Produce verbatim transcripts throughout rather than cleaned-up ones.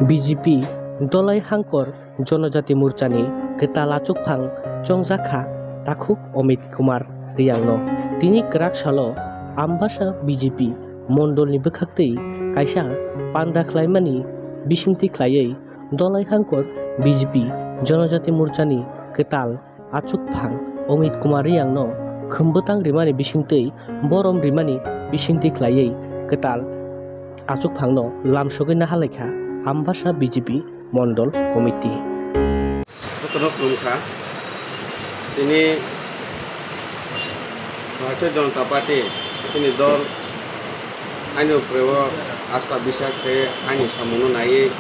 B J P Dolai Hangkor Jonojati Morchani kwtal achukphang chongjak kha takhuk Amit Kumar Riyangno. Tini kwrak salo Ambasa B J P mondolni bwkhaktwi kaisa panda khlaimani bisingtwi khlaiwi Dolai Hangkor B J P Jonojati Morchani kwtal achukphang Amit Kumar Riyangno khum bwtang rimani bisingtwi borom rimani bisingtwi khlaiwi kwtal achukphangno lamsogwi nahalaikha Ambasa B J P Mondol Committee. Jotono khulumkha. Tini Bharatiya Janata Party, tini dol, ani upre o asta biswas khe ani samungno naiwi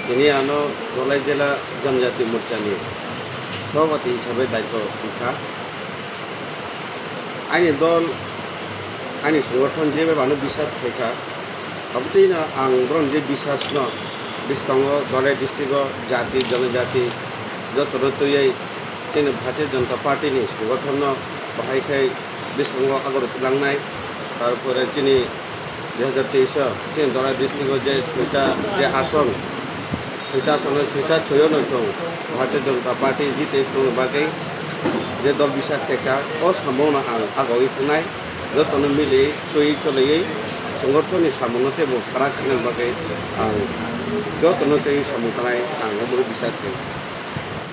tini ano Dolai Jela Janjati Morchani Sabhapati hisabe daitwo rikha. Ani dol, ani songothon jebe ano biswas khaikha, abotwino ang borokni je biswasno bwskango Dolai district o jati, jonojati jotono twiwi chini Bharatiya Janata Party ni songothon no bahai khai bwskango agor twlangnai. Tarpore chini dui hazar teis o chini Dolai district o je soita je ason, soita ason, soita soyo no chwng Bharatiya Janata Party jitwi tongna bagwi je dol biswas khaikha, o samungno ang agoi thangnai. Jotono mili twi choliwi songothon ni samungno teibo kwrak khaina bagwi ang jotono twi samung tanai ang omo biswas khaio.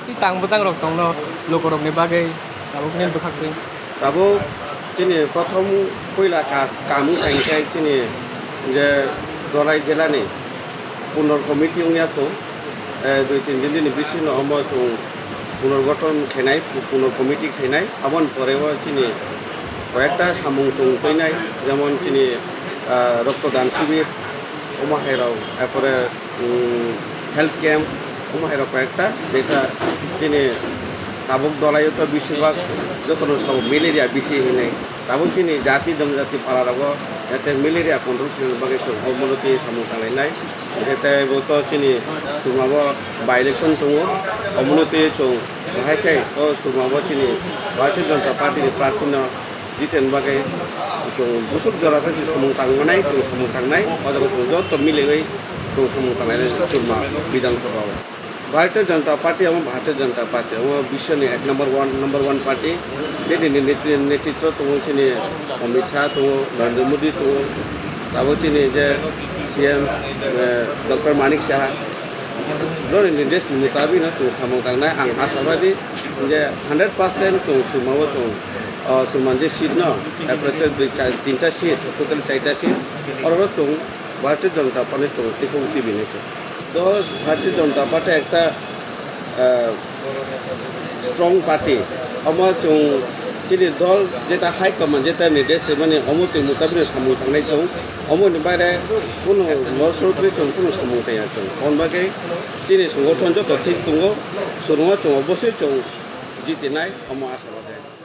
Tei tang bwchang rok tongno lukurokni bagwi tabukni bwkhaktwi. Tabuk chini prothom puila kas-, kam wngkha hinkhe chini je Dolai jela ni punor committee wngya kho, eh, dui tin din ni bisingo omo chwng punargothon khainai, pu-, punor committee khainai. Aboni pore o chini koyekta samung chwng twinai, jemon chini, ah, roktodan sibir, omo hai rok, erpore, um, health camp, omo hai rok koyekta, jeta chini tabuk Dolai o to bising bak jotono sabo malaria bisi hinwi. Tabuk chini jati jonojati para rogo jate malaria control khaina bagwi chwng omono twi samung tanglai nai. Hinkhe tei bo to chini chwng abo by election tongo, omono twi chwng bahai khai o chwng abo chini Bharatiya Janata Party ni prarthi no jiten bagwi chwng busuk jora khe chwng samung tang manai, chwng samung tangnai, o jaga chwng joto miliwi chwng samung tanglai nai chwng ma Bidhan Sabha o. Bharatiya Janata Party amo Bharatiya Janata Party amo biswni ek number one, number one party. Tei nini neti-, netritwo tongo chini Amit Shah tongo, Narendra Modi tongo, abo chini je C M, eh, Doctor Manik Saha. Broni nirdesh ni mutabik no chwng samung tangnai. Ang asabadi je hundred percent chwng swrwngmao chwng, oh, swrwngmani je seat no, apre tei dui, char, tinta seat, total chaita seat, oro chwng Bharatiya Janata Party chwng tikhuk tibini chwng. Dol Bharatiya Janata Party ekta, ah, strong party. Omo chwng chini dol jeta high command jeta nirdesh swimani omo twi mutabik samung tangnai chwng. Omo ni baire kunu losrok twi chwng kunu samung tangya chwng. Hwn bagwi chini songothon joto thik tongo. Swrwngma chwng obosoi chwng jitinai omo asa bagwi.